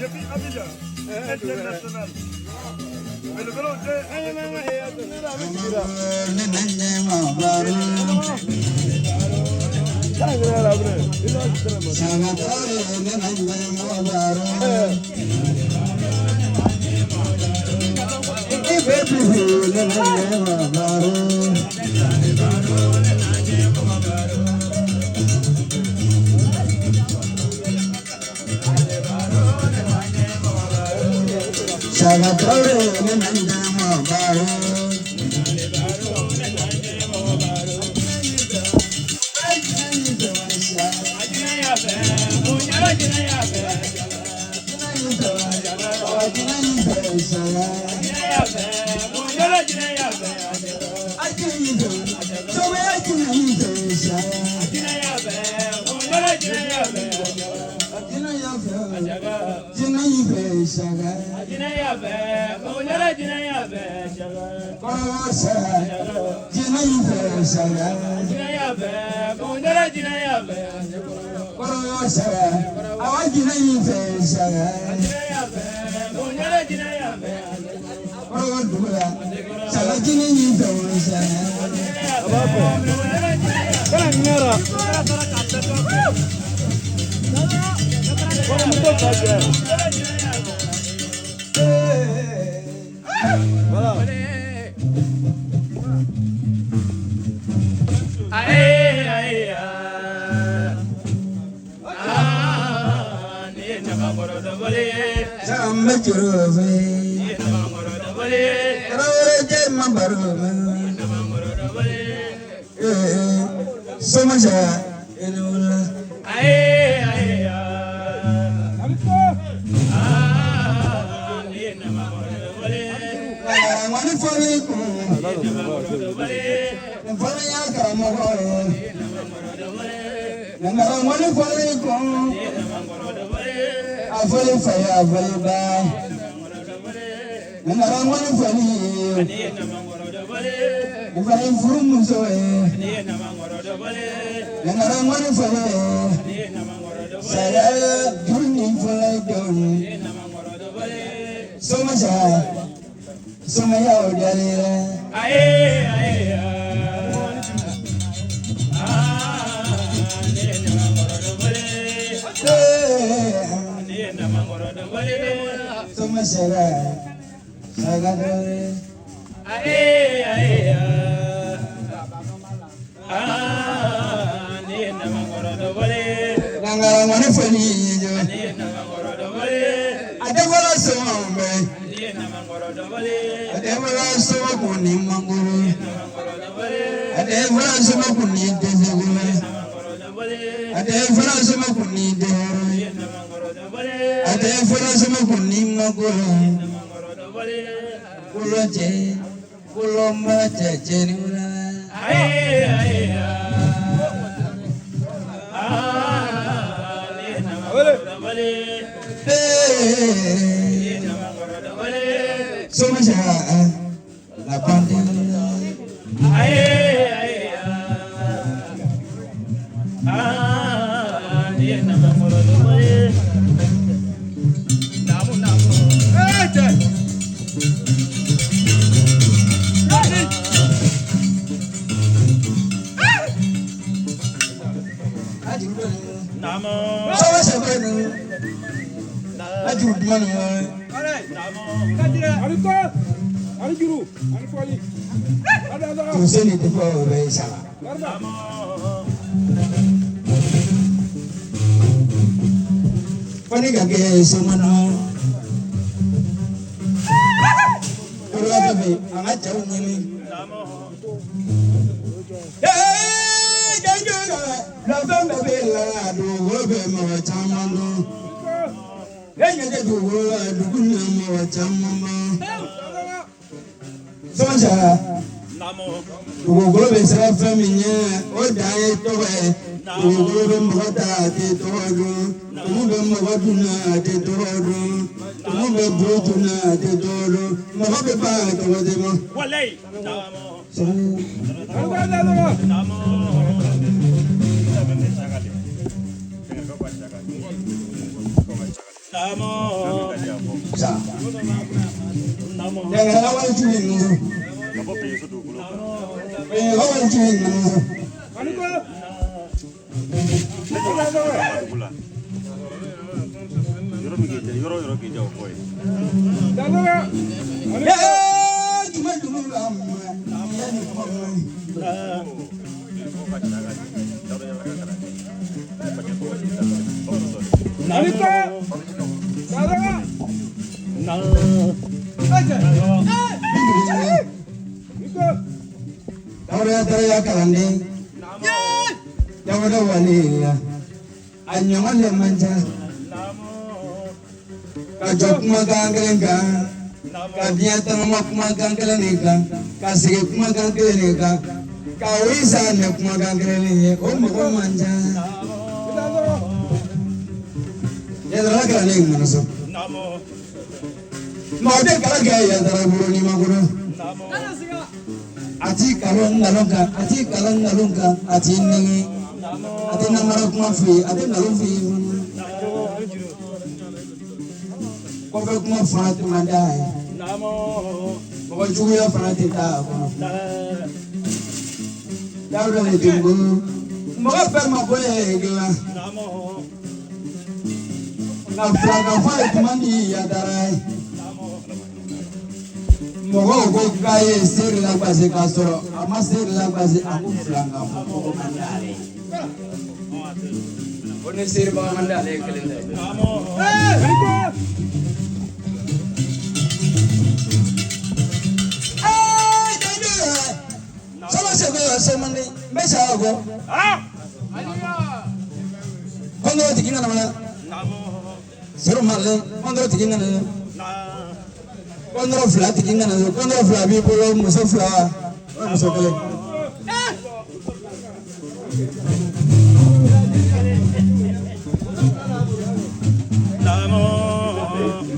Depuis Abidjan, international. Mais le vélo, Sa. Yɛrɛ wali tu ye ninnu. Ee wali tu ye ninnu. Ee jumɛn jumɛn la yanni kuma min. Dawuda taara kalanden. Dawuda wale la. A ɲɔgɔn de man ca. Ka jɔ kumakan kelen kan. Ka diɲɛ tagama kumakan kelen de kan. Ka segin kumakan kelen de kan. Ka o sa ni kumakan kelen de ye. O mɔgɔ man ca. Yadara kalanden ŋana so. Mɔgɔ tɛ kalan kɛ yadara bolo ni ma kɔnɔ. A t'i kalon nkalon kan, a t'i kalan nkalon kan, a t'i nɛgɛ, a tɛ namara kuma f'i ye, a tɛ nkalon f'i ye fana. Kɔfɛ kuma fana tɛ man d'a ye. Mɔgɔ juguya fana tɛ taa a kɔnɔ. Dawuda de tun ko mɔgɔ bɛɛ mako ye dilan. Nka filankafo ye tuma di yadara ye. Mɔgɔw ko k'a ye seere lagosi k'a sɔrɔ a ma seere lagosi, a ko filankafo mɔgɔ man d'ale ye. Ko ni seerebaga man d'ale ye kelen tɛ. Sama sɛbɛ sɛmani n bɛ sa kɔ. Kɔndɔrɔ tigi nana mana. Sɔrɔ malen kɔndɔrɔ tigi nana. Kɔndɔrɔ fila tigi nana. Kɔndɔrɔ fila b'i bolo, muso fila, muso kelen.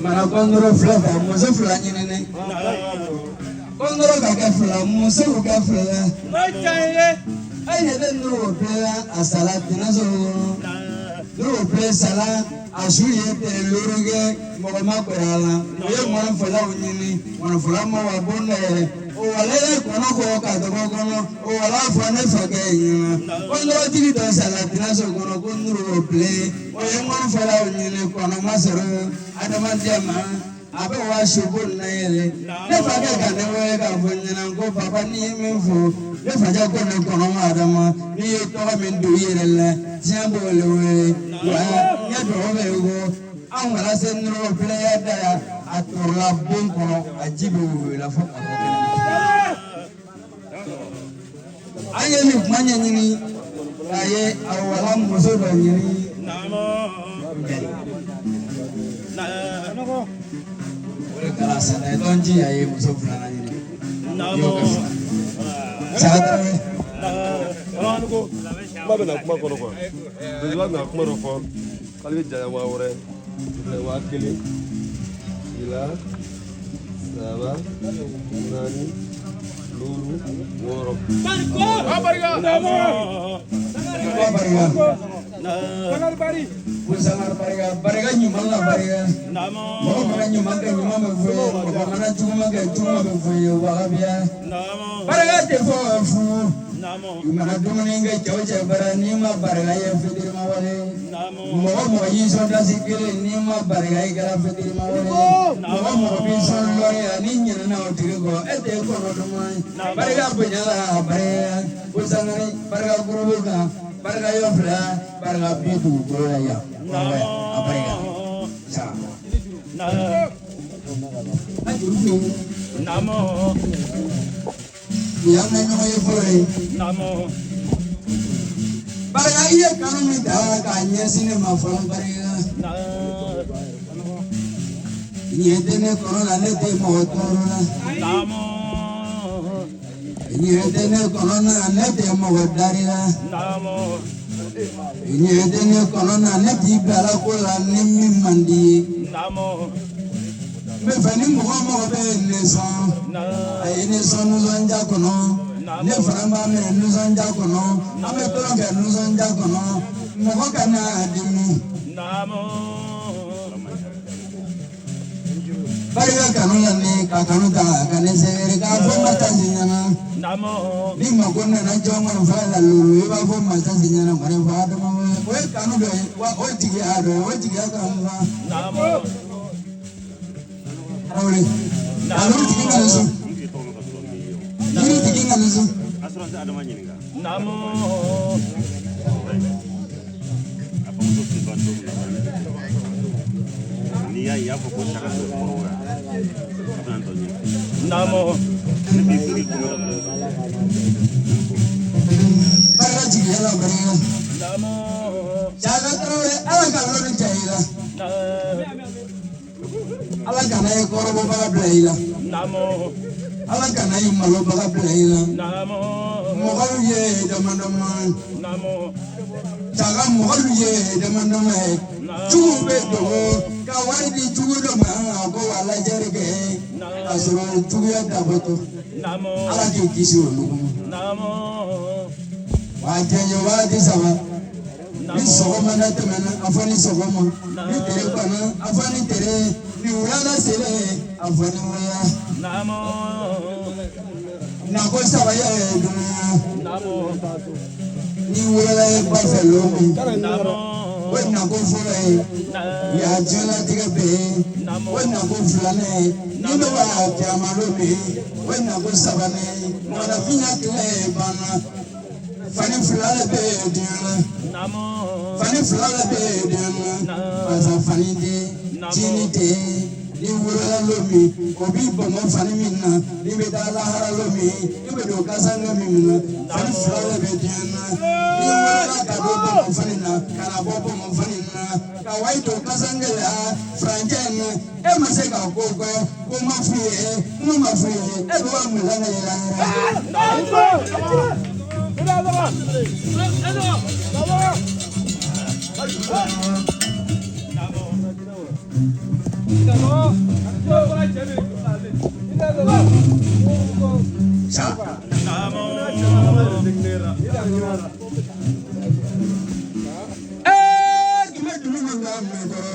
Mana kɔndɔrɔ fila ta, muso fila ɲinini. Kɔndɔrɔ ka kɛ fila, muso kɛ fila. A ye ne n'o bila a sala tɛnɛso kɔnɔ. N'o bɛɛ sala, a su ye tile duuru kɛ, mɔgɔ ma kɔrɔ a la. U ye ŋɔnifɔlaw ɲini, ŋɔnifɔla ma wa bon dɛ. O waleya kɔnɔ kɔ ka dɔgɔ kɔnɔ, o wala fɔ ne fakɛ ɲɛna. Kɔndɔrɔtigi dɔ sala tɛnɛso kɔnɔ ko n'o bilen. O ye ŋɔnifɔlaw ɲini, kɔnɔ ma sɔrɔ adamadenya ma. A bɛ wa suko na yɛlɛ. Ne fakɛ ka ne wele k'a fɔ n ɲɛna ko papa n'i ye min fɔ, ne facɛ ko ne kɔnɔ ma adama, n'i ye tɔgɔ min don i yɛrɛ la, diɲɛ b'o le wele. Wa n ye dugawu kɛ ko anw kana se nɔrɔ filɛya da yan, a tɔrɔla bon kɔnɔ, a ji bɛ woyo la fo ka bɔ kɛnɛma. An ye nin kuma ɲɛɲini k'a ye a wala muso dɔ ɲini. O de kɛra sɛnɛ dɔnji a ye muso filanan ɲini. I y'o kɛ fila. Saga Tarawele. Kuma bɛ na kuma kɔnɔ quoi. Président bɛna kuma dɔ fɔ k'ale bɛ janya waa wɛrɛ, 1000, 2, 3, 4, 5, 6. Ko barika. Ko sangare barika. Barika ɲuman la barika. Mɔgɔ mana ɲuman kɛ ɲuman bɛ fɔ i ye, mɔgɔ mana juguman kɛ juguman bɛ fɔ i ye wahabiya. Barika tɛ fɔ fu. I mana dumuni kɛ cɛ o cɛ bara n'i ma barika ye fitirima wale. Mɔgɔ mɔgɔ y'i sɔn dasi kelen n'i ma barika i kɛra fitirima wale. Mɔgɔ mɔgɔ b'i sɔn lɔri la n'i ɲinɛna o tigi kɔ e tɛ kɔnɔ duman ye. Barika bonya la barika. Ko sangare barika gurubu kan. Barika yɔrɔ fila, barika bi dugukolo la yan. A barika. Sa. A juru don. Nin y'an ka ɲɔgɔn ye fɔlɔ ye. Barika i ye kanu min ta k'a ɲɛsin ne ma fɔlɔ barika. Ɲɛ tɛ ne kɔnɔ la, ne tɛ mɔgɔ tɔɔrɔ la. Ɲɛ tɛ ne kɔnɔ na, ne tɛ mɔgɔ dari la. Ɲɛ tɛ ne kɔnɔ na, ne t'i bila ko la ni min man di ye. N bɛ fɛ ni mɔgɔ mɔgɔ bɛ ne sɔn, a ye ne sɔn nisɔndiya kɔnɔ. Ne fana b'a minɛ nisɔndiya kɔnɔ. An bɛ tulon kɛ nisɔndiya kɔnɔ. Mɔgɔ kana dimi. Ka kanu ta ka ne sɛgɛrɛ k'a fɔ Matasi ɲɛna. Ni mako nana jɔ ŋɔni fila la lulu i b'a fɔ Matasi ɲɛna ŋɔni fɔ Adama o ye kanu dɔ ye wa o ye jigiya dɔ ye o jigiya ka n fa. Tarawele kanu tigi ka nisɔn yiri tigi ka nisɔn. N'i y'a ye i y'a fɔ ko saka dɔ kɔrɔ wa a bɛna tɔ ɲɛ. Ne b'i fili kɔnɔ. Barika jigiya la barika. Jaka Tarawele Ala ka lɔnni cɛ i la. Ala kana i kɔrɔbɔbaga bila i la. Ala kana i malobaga bila i la. Mɔgɔw ye dama dama ye. Jaka mɔgɔw ye dama dama ye. Jugu bɛ dogo ka wari di jugu dɔ ma ko wa lajɛli kɛ k'a sɔrɔ juguya dabɔtɔ. Ala k'i kisi olu ma. Wa jɛnjɛ waati saba. Ni sɔgɔma da tɛmɛna a fɔ ni sɔgɔma, ni tere banna a fɔ ni tere, ni wulada selen a fɔ ni wula. Nako saba ye dunuya. Ni wulala ye ba fɛ lon min, o ye nako fɔlɔ ye, ya diɲɛlatigɛ bɛɛ ye, o ye nako filanan ye, ni bɛ wa kiyama lon min, o ye nako sabanan ye, mɔgɔninfin ya tile banna. Fani fila de bɛ diɲɛ na. Fani fila de bɛ diɲɛ na. Barisa fani tɛ, jini tɛ. Ni wolola lon min, o b'i bɔnbɔn fani min na, n'i bɛ taa lahara lon min, i bɛ don kasange min na, fani fila de bɛ diɲɛ na. N'i wolola ka don bɔnbɔn fani na, ka na bɔ bɔnbɔn fani na, ka wayi don kasange la, furancɛ in na, e ma se ka ko kɛ, ko ma f'u ye, kuma ma f'u ye, e bɛ wa mun la lahara? Sa. Tun bɛ dunu min ka mɛn kɔrɔ.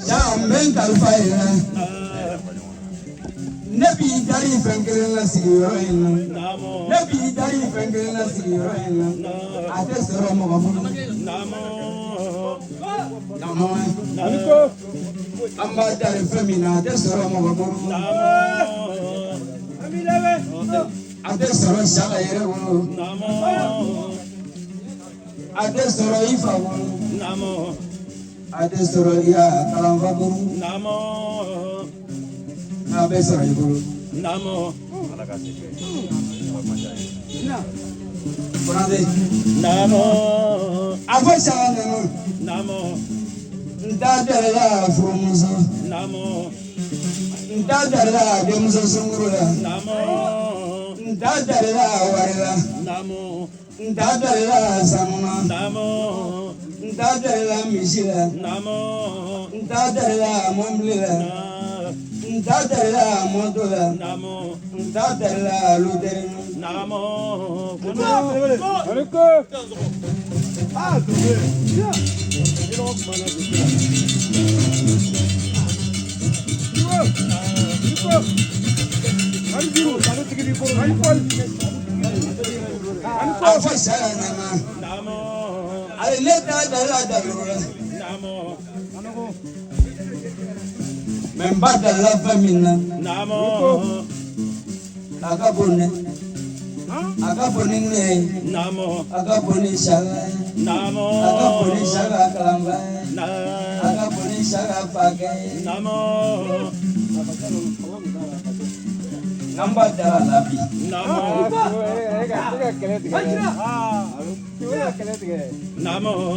Ya n bɛ n kalifa i la. Ne b'i dari fɛn kelen la sigiyɔrɔ in na. Ne b'i dari fɛn kelen la sigiyɔrɔ in na. A tɛ sɔrɔ mɔgɔ bolo. An b'a dari fɛn min na a tɛ sɔrɔ mɔgɔ bolo. A tɛ sɔrɔ Saka yɛrɛ bolo. A tɛ sɔrɔ i fa bolo. A tɛ sɔrɔ i ya kalanfa bolo. N'a bɛ sɔrɔ i bolo. Konate. A fɔ Saka nana. N t'a dala furumuso. N t'a dala denmuso sunkuru la. N t'a dala wari la. N t'a dala sanu na. N t'a dala misi la. N t'a dala mɔbili la. N t'a dala moto la. N t'a dala lotɛri na. A fɔ Saka nana. Ayi ne t'a dala dayɔrɔ la. Mɛ n ba dala fɛn min na. A ka bon dɛ. A ka bon ni ne ye. A ka bon ni Saka ye. A ka bon ni Saka kalanfa ye. A ka bon ni Saka fakɛ ye. N'an b'a dala la bi.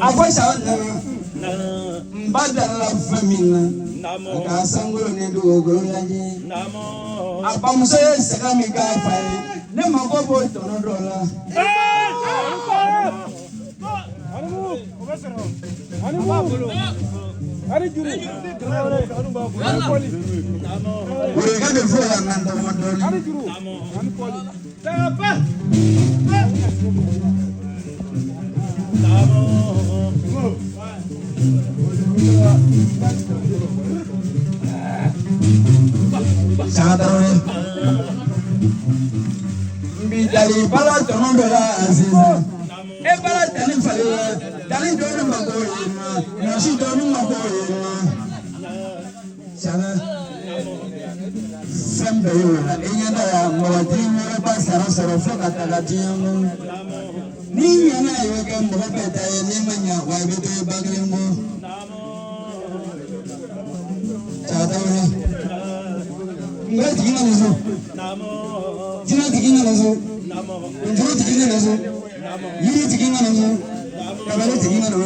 A fɔ Saka nana. N ba dala fɛn min na. A ka sankolo ni dugukolo lajɛ. A bamuso ye sɛgɛn min k'a fa ye. Ne mako b'o tɔnɔ dɔ la. Wele de fɔ yan na tɔgɔ dɔɔni. sɔrɔla sisan e bala danni falen la danni dɔɔni ma k'o ye ma ɲɔsi dɔɔni ma k'o ye ma sanga fɛn bɛɛ y'o la i ɲɛ t'a la mɔgɔ t'i wɛrɛ sara sɔrɔ fo ka taga diɲɛ kɔnɔ n'i ɲɛna i bɛ kɛ mɔgɔ bɛɛ ta ye n'i ma ɲa wa i bɛ to i ba kelen kɔ. Cakataw n bɛ tigi nana so jinɛ tigi nana so njuru tigi nana so yiri tigi nana so kabale tigi nana so.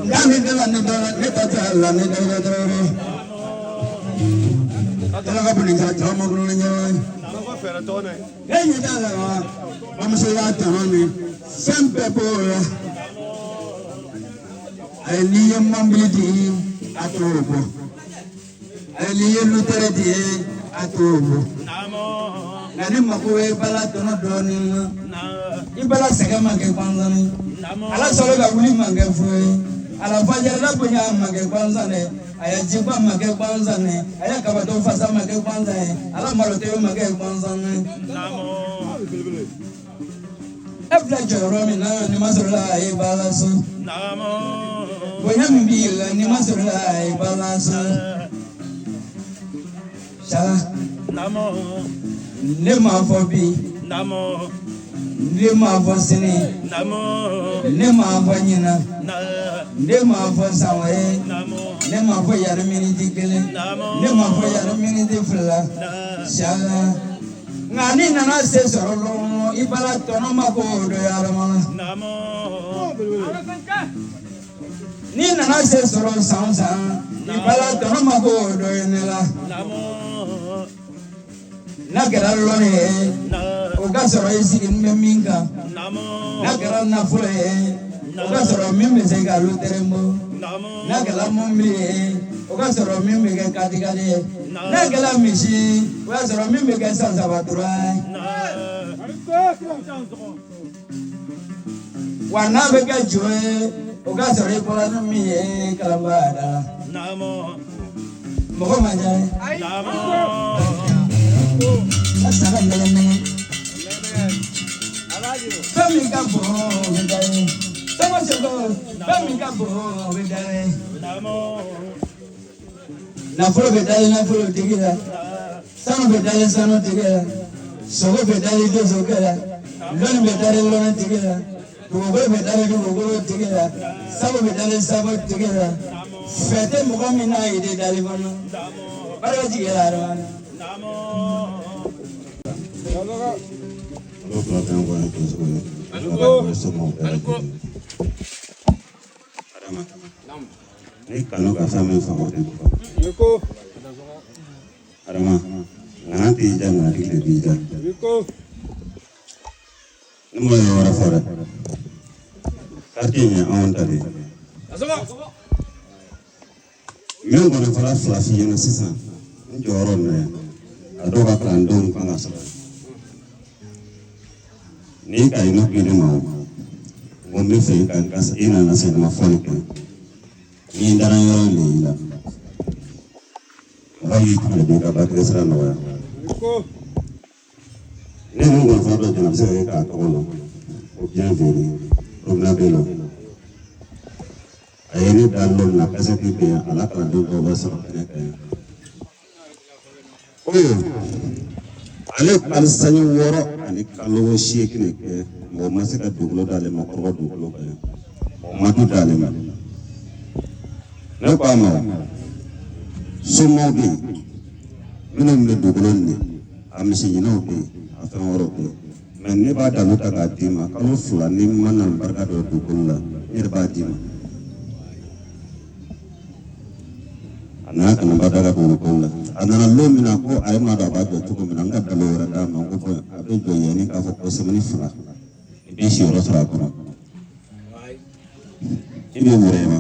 Nka ne tɛ la ne tɛ ne ta tɛ la ne tɛ tarawele ala ka boli ka caman kolo ni ɲɔgɔn ye. E ɲɛ t'a la wa bamuso y'a tɔnɔ min fɛn bɛɛ b'o la ayi n'i ye mɔbili di a t'o bɔ ayi n'i ye lutɛrɛ di a t'o bɔ nka ni mako bɛ bala tɔnɔ dɔɔnin na i bala sɛgɛn ma kɛ gansan ye ala sɔrɔ ka wuli ma kɛ foyi ye ala fajɛla bonya ma kɛ gansan ye a ya jiba ma kɛ gansan ye a ya kabatɔ fasa ma kɛ gansan ye ala malotɛ ma kɛ gansan ye. E filɛ jɔyɔrɔ min na ni ma sɔrɔ la a ye bala so bonya min b'i la ni ma sɔrɔ la a ye bala so sala ne m'a fɔ bi ne m'a fɔ sini ne m'a fɔ ɲinan ne m'a fɔ san wɛrɛ ne m'a fɔ yɛrɛ miniti kelen ne m'a fɔ yɛrɛ miniti fila sala nka n'i nana se sɔrɔ dɔrɔn i bala tɔnɔ ma k'o dɔ yɛlɛma n'i nana se sɔrɔ san o san i bala tɔnɔ ma k'o dɔ ye ne la n'a kɛra lɔnni ye o ka sɔrɔ i sigilen bɛ min kan n'a kɛra nafolo ye o ka sɔrɔ min bɛ se ka lutɛrɛ bɔ n'a kɛra mɔbili ye o ka sɔrɔ min bɛ kɛ katikati ye n'a kɛra misi ye o y'a sɔrɔ min bɛ kɛ san saba tura ye wa n'a bɛ kɛ jo ye o ka sɔrɔ i bɔra ni min ye kalanba da la mɔgɔ man ca dɛ. A saga nɛgɛ nɛgɛ fɛn min ka bon o bɛ da ye sɔgɔ sɔgɔ fɛn min ka bon o bɛ da ye nafolo bɛ da ye nafolo tigi la sanu bɛ da ye sanu tigi la sogo bɛ da ye dosokɛ la lɔnni bɛ da ye lɔnni tigi la dugukolo bɛ da ye dugukolo tigi la sabu bɛ da ye sabu tigi la fɛ tɛ mɔgɔ min n'a ye de dali kɔnɔ barika jigin la adamaden. Ni kanu ka fɛn min faamu tɛ Adama ŋana t'i ja ŋana tile b'i ja ne m'o yɔrɔ wɛrɛ fɔ dɛ quartier in ye anw ta de ye min kɔni fɔra fila f'i ɲɛna sisan n jɔyɔrɔ nin na yan a dɔw ka kalandenw kan ka sɔrɔ n'i ka ɲinɔ k'i ne ma o n ko n bɛ fɛ i ka i nana senma fɔli kɛ n'i dara yɔrɔ in de y'i la mɔgɔ y'i tugu de ka batigɛ sira nɔgɔya ne ni kɔni fana dɔ jɛna a bɛ se ka kɛ k'a tɔgɔ lɔn o bien venu robinet bɛ yen a ye ne da lɔ min na kasɛti bɛ yan a la kalanden dɔw bɛ sɔrɔ kɛnɛ kan yan ko ale kalo sanji 6 ani kalo 8 de kɛ mɔgɔ ma se ka dugukolo d'ale ma kɔrɔbɔ dugukolo kan yan mɔgɔ ma du d'ale ma ne ko a ma somaw bɛ yen minnu bɛ dugukolo nin a misi ɲinɛw bɛ yen a fɛn wɛrɛw bɛ yen mɛ ne b'a dalu ta k'a d'i ma kalo 2 ni ma na barika dɔ dugukolo la n yɛrɛ b'a d'i ma a nana ka na ba da ka dugukolo la a nana lon min na ko a ye maa dɔn a b'a jɔ cogo min na n ka dalu wɛrɛ d'a ma n ko bɔn a bɛ jɔ yanni k'a fɔ ko sɛmɛni 2 i b'i siyɔrɔ sɔrɔ a kɔnɔ i bɛ wɛrɛ ma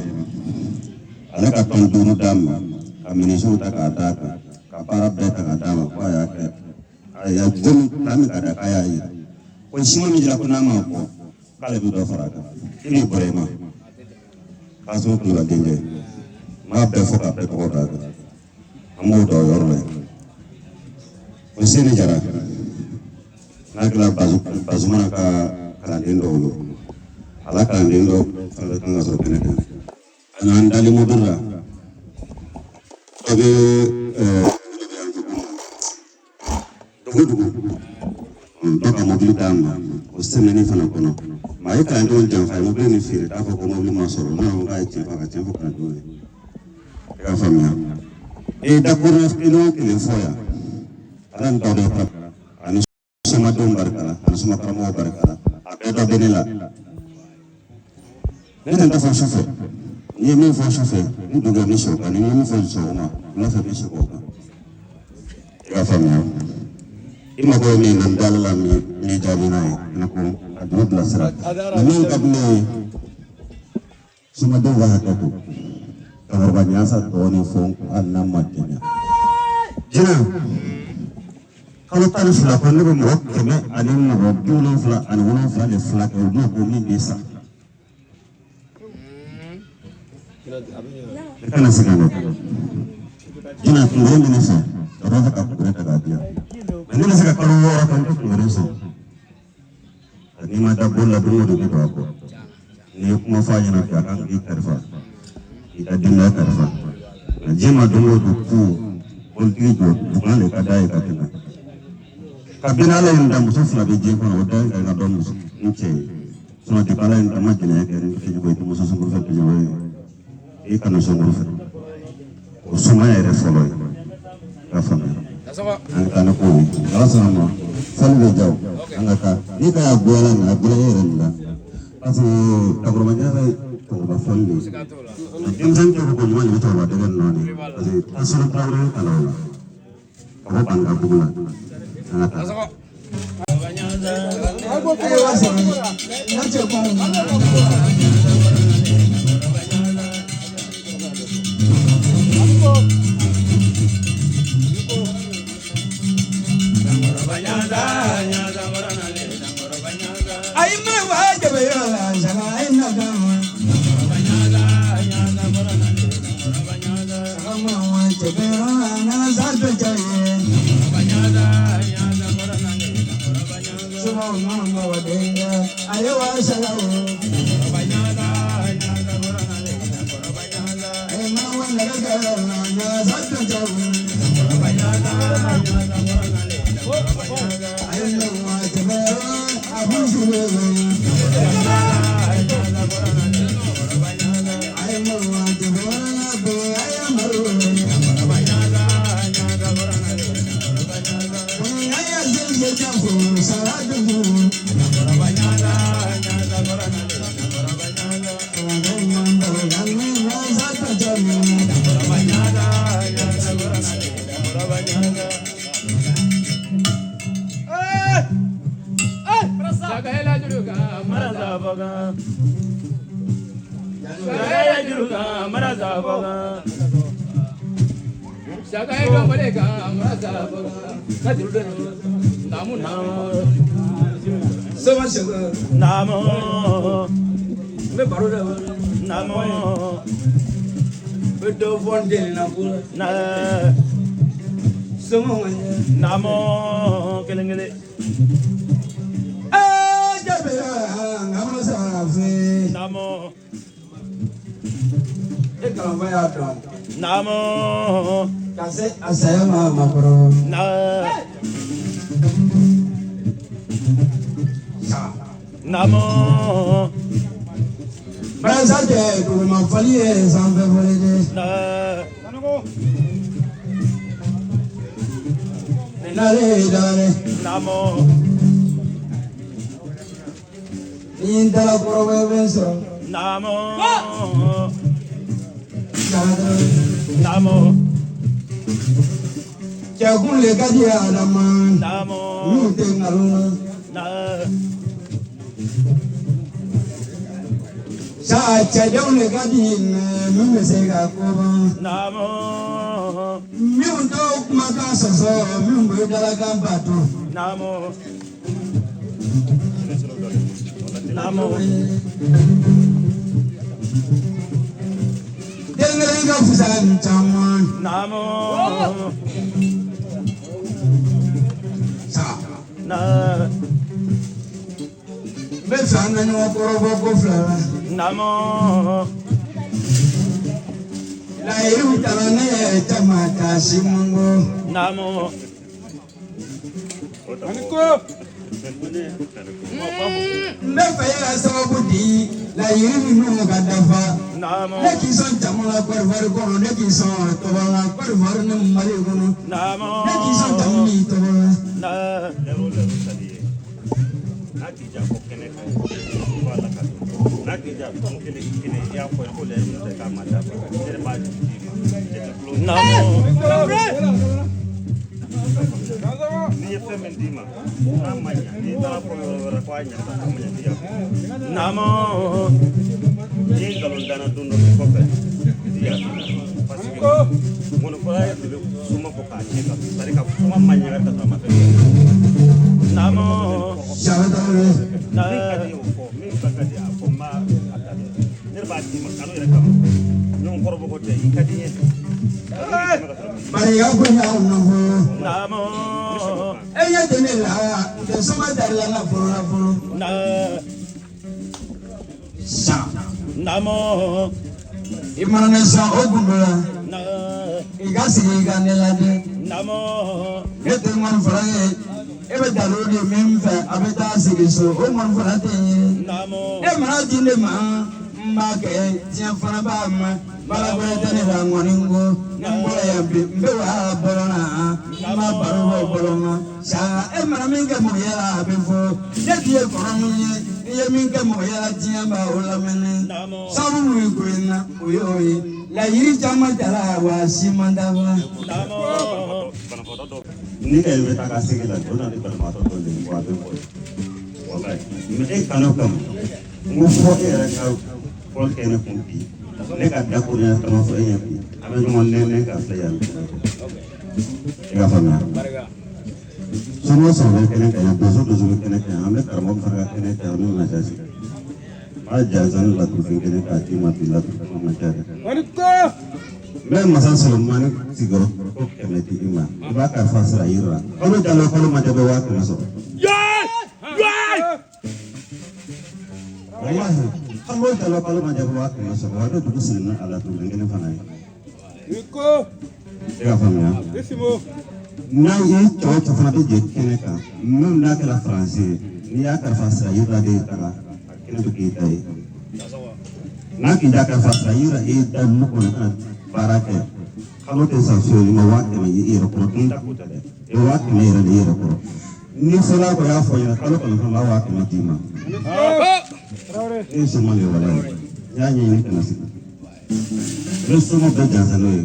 ale ka tɔn 5 d'a ma ka minisiw ta k'a d'a kan ka baara bɛɛ ta k'a d'a ma ko a y'a kɛ a y'a jo min ta min ka da k'a y'a yira ko siman min jira ko n'a ma bɔ k'ale bɛ dɔ fara a kan i b'i bɔra i ma k'a sɔrɔ kulubali denkɛ N b'a bɛɛ fɔ ka bɛɛ tɔgɔ da kan. An b'o da o yɔrɔ la yen. O Seni Jara n'a kɛra Bazumana ka kalanden dɔw ye, a la kalanden dɔw fana kan ka sɔrɔ kɛnɛ kan. Ani an dalen mobili la, dɔ bɛ dugu dugu dɔ ka mobili d'a ma o semaine fana kɔnɔ. Maa ye kalandenw janfa, a ye mobili nin feere, k'a fɔ ko mobili ma sɔrɔ, n'a ko k'a ye tiɲɛ fɔ, a ka tiɲɛ fɔ kalandenw ye. I k'a faamuya, i ye dakuruɲɛ kelen o kelen fɔ yan, Ala ni dawuda ta ani somadenw barika la ani soma karamɔgɔw barika la, a bɛɛ dɔ bɛ ne la. Ne tɛ n ta fɔ su fɛ. N'i ye min fɔ su fɛ, ni dugu bɛ sɔrɔ kan, ni ye min fɔ sɔgɔma, wula fɛ bɛ segin o kan. I k'a faamuya, i mago bɛ min na, n dala la min n'i jaabi n'a ye, ne ko a juru bilasira. Mɛ min ka di ne ye, somadenw ka hakɛ to, cɛkɔrɔba ɲasa dɔɔnin fɔ hali n'a ma janya. Jina kalo 12 kɔnɔ, ne bɛ mɔgɔ 177 de furakɛ, o n'o ko min bɛ sa. I kana se ka dɛ. Jina kunkolo min fɛ, a b'a fɛ ka kunkolo ta k'a di yan. Mɛ ne bɛ se ka kalo 6 kɛ n tɛ kunkolo sɔrɔ. N'i ma da bolo la, don o don i bɛ don a kɔ. N'i ye kuma fɔ a ɲɛna bi, a kan k'i kalifa, k'i ka denbaya kalifa. Nka diɲɛ ma don o don ko politiki jɔ dugan de ka d'a ye ka tɛmɛ. Kabini Ala ye n da, muso fila bɛ diɲɛ kɔnɔ, o da ye ka dɔn muso n cɛ ye. Sinon depuis Ala ye n da, n ma jɛnɛya kɛ, n tɛ jugu ye, i tɛ muso sunkuru fɛ, tɛ ye, i kana sunkuru fɛ. O sumaya yɛrɛ fɔlɔ ye. I k'a faamuya. An ka taa ni kow ye. Ala sɔnna ma, fɔli bɛ ja o. An ka taa. N'i ka y'a goya la nin, a goya e yɛrɛ nin la. Parce que cɛkɔrɔba ɲɛna ye cɛkɔrɔba fɔli de ye. Denmisɛnnin tɛ ko ɲuman de bɛ cɛkɔrɔba dɛgɛ nɔ de. Parce que tasuma tarawele kalan o la. Ka bɔ Bankabugu la. An ka taa. Ayiwa sɔrɔ n'a cɛ kuma. Ayi ma wa jabe yɔrɔ la saga ayi na kan ma. Saga ma wa jabe yɔrɔ la na sa tɛ jɛ ye. Suma ma ma wa denkɛ ayi wa saga o. Ayi ma wa nɛgɛ kɛ la na sa tɛ jɛ o. Ayi ma wa jabe yɔrɔ la a kun sigi o. Ayi ma wa jabe yɔrɔ la bɛ ayi ma o. Ayi den se janfo saga dugu. Soma sɛgɛ. Namo. N bɛ baro dɛ. Namo. N bɛ dɔ fɔ n den na ko la. Na. Soma ma ɲɛ. Namo. Kelen kelen. Ee jabe nka ma sara fɛ. Namo. E kalanfa y'a dɔn. Namo. Ka se a saya ma a ma kɔrɔ. Na. Sa. Namo. Barasa tɛ duguma fali ye sanfɛ fali de. Na. Nale dale. Namo. Ni n taara kɔrɔbɔ bɛ n sɔrɔ. Namo. Saga. Namo. Cɛkun le ka di Adama. Namo. N'u tɛ nkalon na. Na. Sa cɛdenw le ka di mɛ min bɛ se ka koban. Namo. Minnu t'o kumakan sɔsɔ, minnu bɛ dalakan bato. Namo. Namo. Den kelen ka fisa ni caman. Naamu. Sa. Na. N bɛ fɛ an ka ɲɔgɔn kɔrɔbɔ ko fila la. Naamu. Layiru tala ne yɛrɛ caman k'a si mango. Naamu. N bɛ fɛ e ka sababu di layiri ninnu ka dafa. Naamu. Ne k'i sɔn jamu la Kɔdiwari kɔnɔ, ne k'i sɔn tɔgɔ la Kɔdiwari ni Mali kɔnɔ. Naamu. Ne k'i sɔn jamu ni tɔgɔ la. Na. N'a k'i ja fɔ kɛnɛ kan i b'a lakali n'a k'i ja tɔn kelen kelen i y'a fɔ ko layiru tɛ k'a ma dafa ne yɛrɛ b'a d'i ma e tɛ tulon Naamu. N'i ye fɛn min d'i ma n'a ma ɲa n'i taara fɔ yɔrɔ wɛrɛ ko a ɲa ka ma ɲa t'i yafa Naamu. N'i ye nkalon danna don dɔ kɔfɛ i ti yafa parce que ŋɔnifɔla de bɛ soma fɔ k'a tiɲɛ ka c'est à dire ka soma ma ɲa ka sɔrɔ a ma fɛn kɛ. Naamu. Saba Tarawele. Na. Min ka di ye o fɔ min ka di a fɔ n b'a a ta dɛ ne yɛrɛ b'a d'i ma kanu yɛrɛ kama ɲɔgɔn kɔrɔbɔ ko tɛ i ka di n ye. Bari ka bonya aw nafolo. Naamu. E ɲɛ tɛ ne la, n tɛ soma dari la nafolo la fɔlɔ. Na. Sa. Naamu. I mana ne sɔn o gundo la, Na. i ka sigi i ka ne lajɛ. Naamu. Ne tɛ ŋɔnifɔla ye, e bɛ dalu di min fɛ, a bɛ taa sigi so, o ŋɔnifɔla tɛ n ye. Naamu. E mana di ne ma, n b'a kɛ, diɲɛ fana b'a mɛn. Baara wɛrɛ tɛ ne la ŋɔni ko, ni n bɔra yan bi, n bɛ waa bɔlɔn na, n b'a baro bɔ bɔlɔn na. Sa e mana min kɛ mɔgɔ la a bɛ fɔ, ne tun ye kɔrɔ min ye, n'i ye min kɛ mɔgɔ la diɲɛ b'a o lamɛnni. Naamu. Sabu mun ye ko in na, o ye o ye. Layiri caman jara wa si man dafa. Naamu. Banabaatɔ dɔw Ni e bɛ taa ka segin la o nana ni banabaatɔ dɔ de ye ko a bɛ bɔ walayi mɛ e kanu kama n ko fɔ e yɛrɛ ka fɔli kɛ ne kun bi ne ka dakurunya kama fɔ e ɲɛ bi an bɛ ɲɔgɔn nɛnɛ ka filɛ yan i ka faamuya sɔrɔ sɔrɔ bɛ kɛnɛ kan yan donso donso bɛ kɛnɛ kan yan an bɛ karamɔgɔ min fana ka kɛnɛ kan yan n'o nana jasi n b'a jansa ni laturufɛn kelen k'a d'i ma bi laturufɛn ma diya dɛ. N bɛ masa Solomani sigiyɔrɔ ko 100 di i ma i b'a kalifa sira yiri la kalo jalo kalo ma jɛ bɛ 100,000 sɔrɔ. Walahi kalo jalo kalo ma jɛ bɛ 100,000 sɔrɔ wa ne dugu siri ni a laturuden kelen fana ye. E ka faamuya n'a ye cɛ o cɛ fana bɛ jɛ kɛnɛ kan min n'a kɛra faransi ye n'i y'a kalifa sira yiri la de ye taga a kɛnɛ bɛ k'i ta ye n'a k'i da kalifa sira yiri la e da lu kɔnɔ ka na baara kɛ kalo tɛ sa fiyewu i ma 100,000 ye i yɛrɛ kɔrɔ dun da ko tɛ dɛ i 100,000 yɛrɛ de i yɛrɛ kɔrɔ ni fɔla ko y'a fɔ ɲɛna kalo kɔnɔntɔn b'a 100,000 d'i ma ne ye soma de ye walayi n y'a ɲɛɲini ka na sigi n bɛ soma bɛɛ jansa n'o ye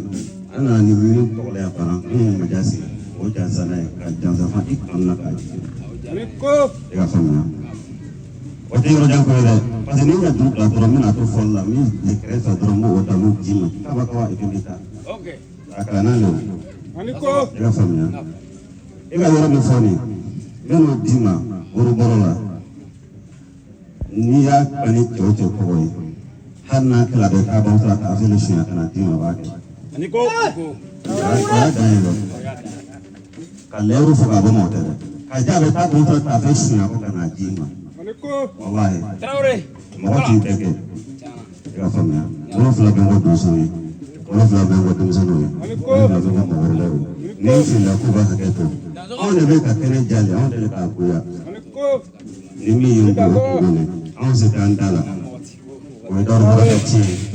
an nana ni min tɔgɔ la yan fana min ye majasi o jansa n'a ye ka jansa fana i kanu na k'a jigin i ka faamuya o tɛ yɔrɔ jan ko ye dɛ parce que ni ka juru bila dɔrɔn n bɛna to fɔli la min bɛ kɛrɛfɛ dɔrɔn n b'o ta n b'o d'i ma kaba kaba i bɛ taa a kalanna de o i ka faamuya e ka yɔrɔ min fɔ nin ye n bɛ n'o d'i ma worobɔrɔ la n'i y'a kɛ ni cɛ o cɛ kɔgɔ ye hali n'a kɛra bɛ k'a ban sɔrɔ k'a fɛn suɲɛ ka na d'i ma a b'a kɛ o y'a dan ye dɛ ka lɛrú fɔ k'a bɔ ma o tɛ dɛ ka ja bɛ taa kun sɔrɔ k'a fɛn suɲɛ ko ka n'a d'i ma walahi mɔgɔ t'i bɛɛ kɛ i ka faamuya bolo fila bɛ n kɔ donso ye bolo fila bɛ n kɔ denmisɛnninw ye bolo fila bɛ n kɔ mɔgɔkɔrɔbaw ye ni n filila k'u b'a hakɛ to anw de bɛ ka kɛnɛ jali anw de bɛ k'a goya ni min ye n goya k'o minɛ anw se t'an da la o ye dɔwɛrɛ fana ka tiɲɛ ye.